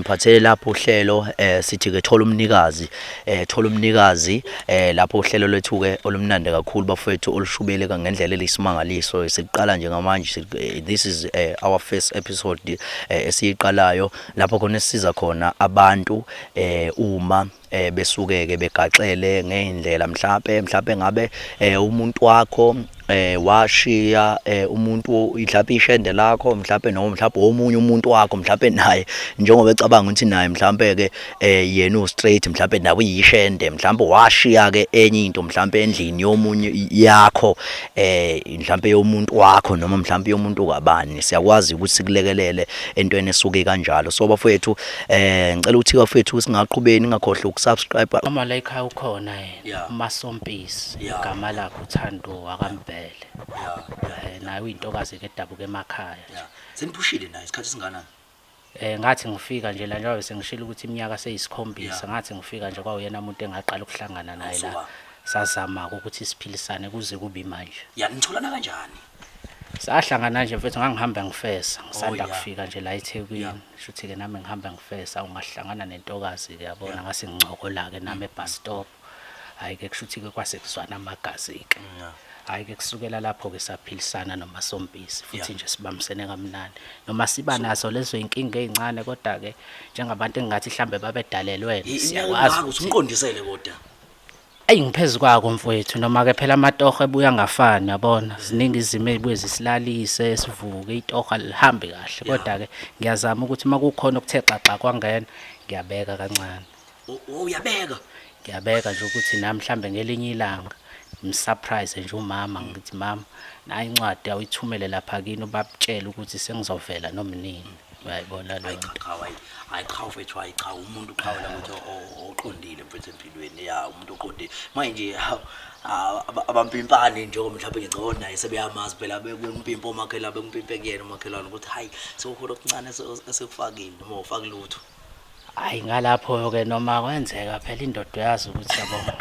Siniphathele lapho uhlelo sithi ke thola umnikazi, thola umnikazi lapho uhlelo lwethu ke olumnandi kakhulu bafowethu, olushubele ngendlela elisimangaliso. Siqala nje ngamanje, this is our first episode esiyiqalayo lapho khona esisiza khona abantu uma besuke ke begaxele ngeindlela, mhlambe ngabe umuntu wakho washiya umuntu, mhlambe ishende lakho, mhlambe noma mhlambe omunye umuntu wakho, mhlambe naye njengoba ecabanga ukuthi naye mhlambe ke yena u straight, mhlambe nawe uyishende, mhlambe washiya ke enye into mhlambe endlini yomunye yakho, mhlambe yomuntu wakho noma mhlambe yomuntu kabani. Siyakwazi ukuthi sikulekelele entweni esuke kanjalo. So bafowethu, ngicela ukuthi bafowethu singaqhubeni, ngakhohlwa ukusubscribe. Uma la ekhaya ukhona yena uMasompisi, igama lakhe uThando wakaMbhele. Naye uyintokazi ke edabuka emakhaya nje. Seniphushile naye isikhathi singanani? Ngathi ngifika nje la, njengoba sengishilo ukuthi iminyaka seyisikhombisa, ngathi ngifika nje kwawuyena umuntu engaqala ukuhlangana naye la. Sazama ukuthi siphilisane kuze kube manje. Ya, nitholana kanjani? Sahlangana nje mfethu, ngangihamba ngifesa, ngisanda kufika nje la eThekwini. Shuthi ke nami ngihamba ngifesa, ungahlangana nentokazi ke yabona, ngase ngincokola ke nami ebus stop. Hayi ke, kushuthi ke kwase kuzwana amagazi ke. Hayi ke, kusukela lapho ke saphilisana noMasompisi futhi nje sibambisene kamnandi. Noma siba nazo lezo inkinga ezincane, kodwa ke njengabantu engathi mhlambe babedalelwene, siyakwazi ukuthi umqondisele kodwa. Eyi, ngiphezu kwako mfowethu, noma ke phela amatoho ebuya angafani, yabona, ziningi izimo ezibuye zisilalise sivuke itoho alihambi kahle, kodwa ke ngiyazama ukuthi uma kukhona okuthe xaxa kwangena, ngiyabeka kancane. Uyabeka? Ngiyabeka nje ukuthi nami mhlambe ngelinye ilanga ngimsurprise nje umama, ngithi mama, nayi incwadi, awuyithumele lapha kini, ubabutshele ukuthi sengizovela noma nini. Uyayibona leyo nto. Cha, hayi hayi, cha mfethu, hayi cha, umuntu uqhawula ukuthi oqondile mfethu empilweni, ya, umuntu oqondile. Manje abampimpani njengoba mhlawumbe ngicabanga naye sebeyamazi phela, bekumpimpa omakhelwane, bekumpimpe kuyena umakhelwane ukuthi hayi, sekukhona okuncane esekufakile noma ufaki lutho. Hayi, ngalapho-ke noma kwenzeka phela indoda uyazi ukuthi yabo,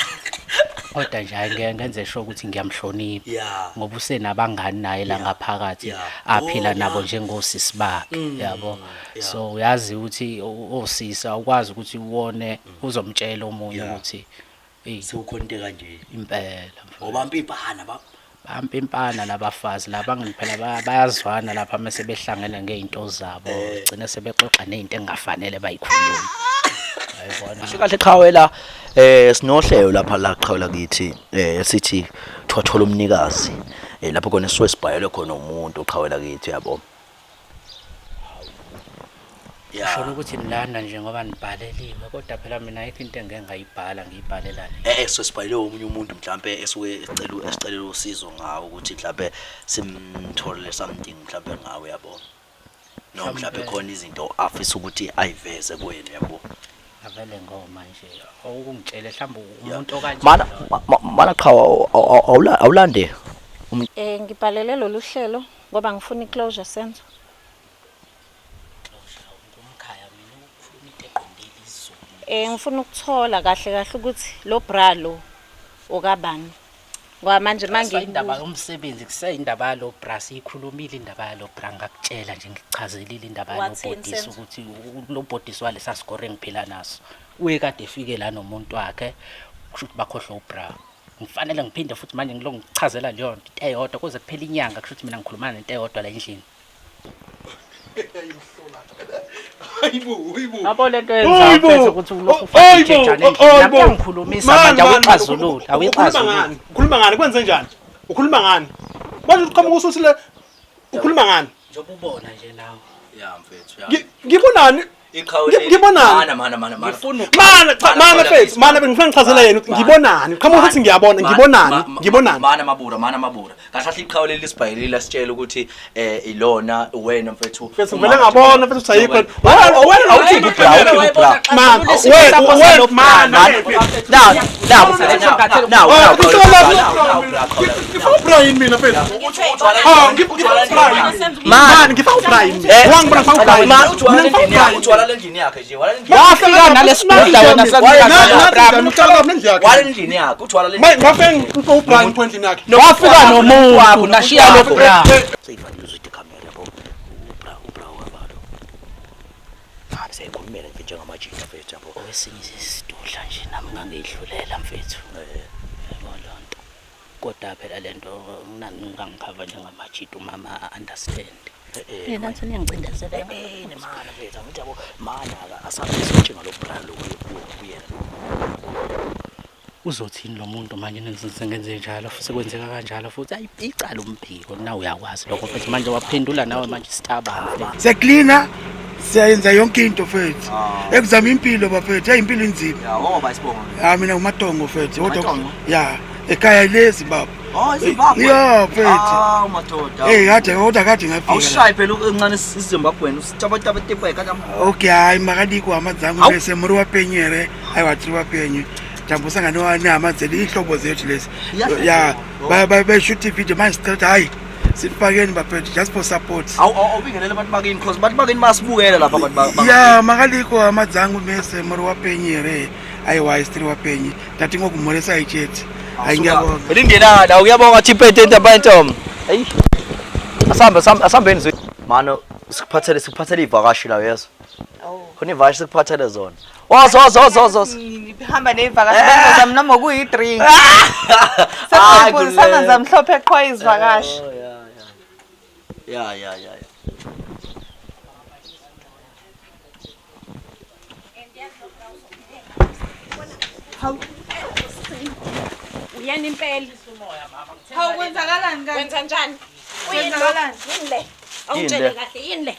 kodwa nje hayi, ngeke ngenze sure ukuthi ngiyamhlonipha ngoba usenabangani naye la ngaphakathi aphila nabo njengosisi bakhe, yabo. So uyazi ukuthi osisi awukwazi ukuthi uwone uzomtshela omunye ukuthi eyi, sekukhona into kanje. Impela mfowethu. Obampimpana ba Bayampimpana labafazi laba, ngithi phela bayazwana lapha mase behlangene ngey'nto zabo, gcine sebexoxa ney'nto engafanele bayikhulume. Uyayibona? Kahle kahle qhawela, sinohlelo lapha la qhawela kithi, sithi thothola umnikazi, lapho khona esisuke sibhayelwe khona umuntu qhawela kithi, yabo. Usho ukuthi nilanda nje ngoba nibhaleliwe, kodwa phela mina ayikho into engeke ngayibhala, ngiyibhalelane. So sibhalele omunye umuntu mhlambe esuke ecela, esicelela usizo ngawo ukuthi mhlambe simtholele something mhlambe ngawe, yabo. Noma mhlambe khona izinto afisa ukuthi ayiveze kuwena, yabo. Avele ngoma nje okungitshele mhlawumbe umuntu okanje. Mana mana qhawa, awulande. Ngibhalele lolu hlelo ngoba ngifuna iclosure, Senzo. Ngumkhaya mina, ukukhuluma into eqondile, isiZulu. Ngifuna ukuthola kahle kahle ukuthi lo bra lo okabani. Ngoba manje Indaba yomsebenzi kuseyindaba yalo bra, siyikhulumile indaba yalo bra, ngakutshela nje, ngikuchazelile indaba yalo Wathini, bhodisi Senzo? ukuthi lo bhodisi walesa sigore engiphila naso uye kade efike la nomuntu wakhe, kusho ukuthi bakhohlwe ubra. Ngifanele ngiphinde futhi manje ngilo ngikuchazela leyo nto, into eyodwa kuze kuphele inyanga, kusho ukuthi mina ngikhulumana nento eyodwa la endlini. Hayibo, hayibo. Yabo lento yenza mfethu ukuthi ulokhu ufake ijejane endlini. Nami uyangikhulumisa manje, awuyixazululi, awuyixazululi. Ukhuluma ngani? Kwenze njani? Ukhuluma ngani? Manje uqhamuka usuthi le, ukhuluma ngani? Njengoba ubona nje nawe. Ya mfethu, ya. Ngibonani? Iqhawe leli. Ngibonani? Mana mana mana mana. Ngifuna Mana cha, mana mfethu, mana bengifuna ngichazele yena ukuthi ngibonani. Qhamuka usuthi ngiyabona, ngibonani? Ngibonani? Mana mabura, mana mabura. Kahle kahle iqhawe leli sibhayelile sitshela ukuthi ilona wena mfethu. Mfethu ngivele ngabona mfethu ukuthi ayikho. Wena wena Awuthi ubra, awuthi ubra. Man, wena wena mana. Now, now, now, now. Ngifaka uBrian mina mfethu. Ah, ngifaka uBrian. Man, ngifaka uBrian. Wangibona ngifaka uBrian. Man, uthi Mina ngifaka uBrian. uthi wala endlini yakhe nje, wala endlini. Wafika nalesidoda wena. Wala endlini yakhe, uthi wala Manje ngafike ngifaka uBrian pho endlini yakhe. Wafika nomuntu nashiya lo bra. Seyifane uzothi camera, yabo. Ubra, ubra wabalo. Siyayikhulumela nje njengamajita mfethu yabo. Owesinye isidudla nje nami ngangiyidlulela mfethu. Yabo loo nto. Kodwa phela le nto ngangikhava njengamajita umama understand. Yena nje niyangicindezela. Eh nemana mfethu angithi yabo mana asabe sotshe ngalo bra lo kuyena. Uzothini lo muntu manje nenzenze njalo futhi kwenzeka kanjalo futhi ayi icala umphiko na uyakwazi lokho futhi manje waphendula nawe manje isitabane mfethu. Siyaklina, siyayenza yonke into mfethu. Ekuzama impilo bafethu, hey impilo inzima. Ya, ngoba isibongo. Ah mina uMatongo mfethu. Kodwa Matongo? ya ekhaya le Zimbabwe. Oh, eZimbabwe. Ya mfethu. Ah, madoda. Hey kade kodwa kade ngafika. la. Awushayi phela uncane isiZimbabweni usitaba taba tapa kana. Okay hayi makadiko hama dzangu Hawu. mese muri wapenyere aiwa tiri wapenyu tambusangana nehama dzedu ihlobo zethu lezi. Iyahleka. Ya beshuta ivideo manje sicela ukuthi hayi sifakeni bafethu just for support. Awu awubingelele abantu bakini because abantu bakini basibukela lapha abantu Ya makaliko hama dzangu mese muri wapenyu here aiwa isi tiri wapenyu tatingogumhoresai chete. Hayi ngiyabonga. Elingenana uyabonga Chipete Ntabantom. Hey. Asambe asambe asambeni zwi. Mano sikuphathele ivakashi la yeso. Khona ivakashi sikuphathele zona. Wozo wozo wozo wozo. Ngihamba ney'vakashi bengozami noma kuyi-drink. Hayi, Sekuyiphuzisana zamhlophe qhwa izivakashi. Oh, ya ya. Ya ya ya. ya. Uyena impela. Hawu kwenzakalani kanti? Wenza njani? Kwenzakalani? Yini le? Yini Awungitshele le? kahle yini le?